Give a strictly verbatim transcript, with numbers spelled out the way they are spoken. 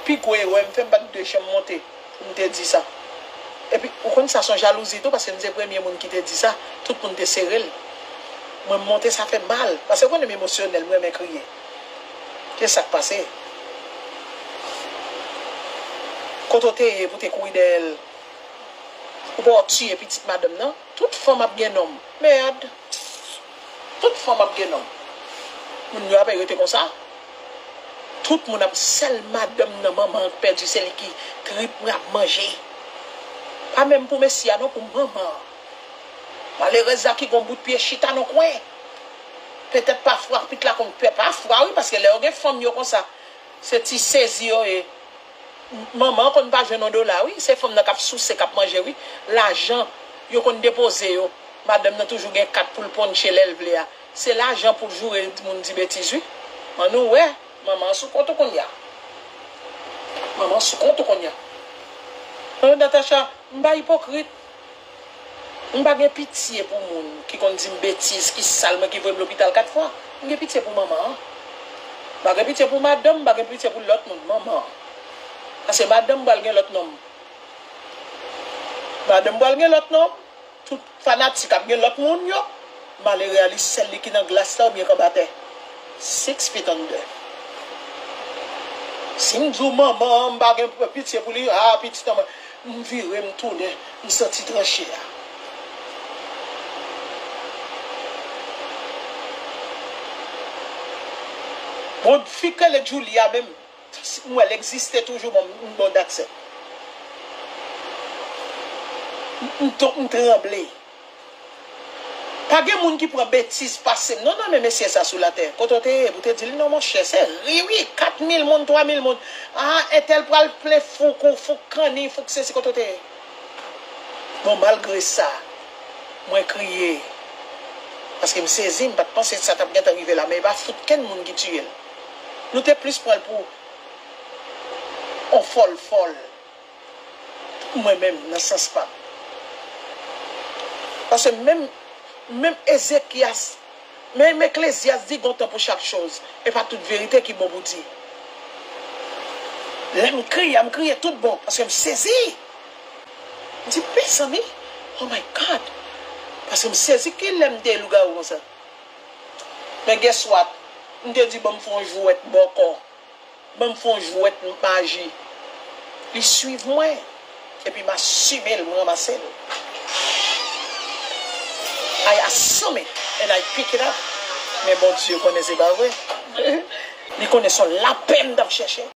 Pi gwo erè m fè, m pa t dwe janm monte pou m te di sa. Epi, ou konn sa se yon jalouzi tou, paske m se premye moun ki te di sa, tout moun te sere l. Mwen, m monte, sa fè m mal, paske ou konnen m emosyonèl, m renmen kriye. Se sa k pase. Kote w te ye pou te kouri dèyè l? Ou pa wè w tiye pitit madanm nan? Tout fanm ap gen nonm. Mèd. Tout fanm ap gen nonm. Moun yo ap rete konsa. Tout moun ap, sèl madanm nan manman an k pèdi, se li ki trip mwen ap manje. Pa menm pou mesye a non, pou manman an. Malerèz la ki gon bout pye chita nan kwen. Petèt pafwa pit la konn pè, pafwa wi, paske lè yo gen fanm yo konsa, se ti sezi yo ye. Manman an konn pa jwenn yon dola wi, se fanm nan k ap souse, k ap manje wi. Lajan yo konn depoze yo. Madanm nan toujou gen kat pou l ponche lè l vle a. Se lajan pou l joure moun di betiz wi. Ann nou wè, manman an sou kont ou kounye a. Manman an sou kont ou kounye a. An, Natacha, m pa ipokrit. M pa gen pitye pou moun ki konn di m betiz, ki sal mwen, ki voye m lopital kat fwa. M gen pitye pou manman an. M pa gen pitye pou madanm, m pa gen pitye pou lòt moun, manman an. Paske madanm pral gen lòt nonm. Madanm pral gen lòt nonm. Tout fanatik ap gen lòt moun yo. Malere a li sèl li ki nan glas la oubyen k anba tè. Six feet under. Si m di w manman an, m pa gen pitye pou li, a, pitit an mwen. M vire, m tounen, m santi tranche a. Bon, fi k rele Julia menm, m wè l egziste toujou, bon, m bon dat sèt. M, m ton-, m tranble. Pa gen moun ki pran betiz pase m non nan men mesye sa sou latè. Kote w te ye pou te di l non monchè, se ri wi, kat mil moun, twa mil moun. A, entèl pral plen fouk ou, fouk kanni, fouk sesi, kote w te ye? Bon, malgre sa, mwen kriye. Paske m sezi, m pa t panse sa t ap gentan rive la, men e pa fout kenn moun ki tiye l. Nou te plis pran l pou on fòl fòl. Mwen menm, nan sans pa m. Paske menm, menm Ezekyas, menm Eklezyas di gon tan pou chak choz. E pa tout verite ki bon pou di. Lè m kriye a, m kriye tout bon, paske m sezi. M di, mezanmi, oh my God. Paske m sezi, kilè m te lougawou konsa? Men guess what? M te di, ban m fè yon jwèt bòkò. Ban m fè yon jwèt maji. Li swiv mwen. Epi m asime l, m ranmase l. I assume it and I pick it up. Men Bondye konnen se pa vre. Li konnen se yon lapè m t ap chèche.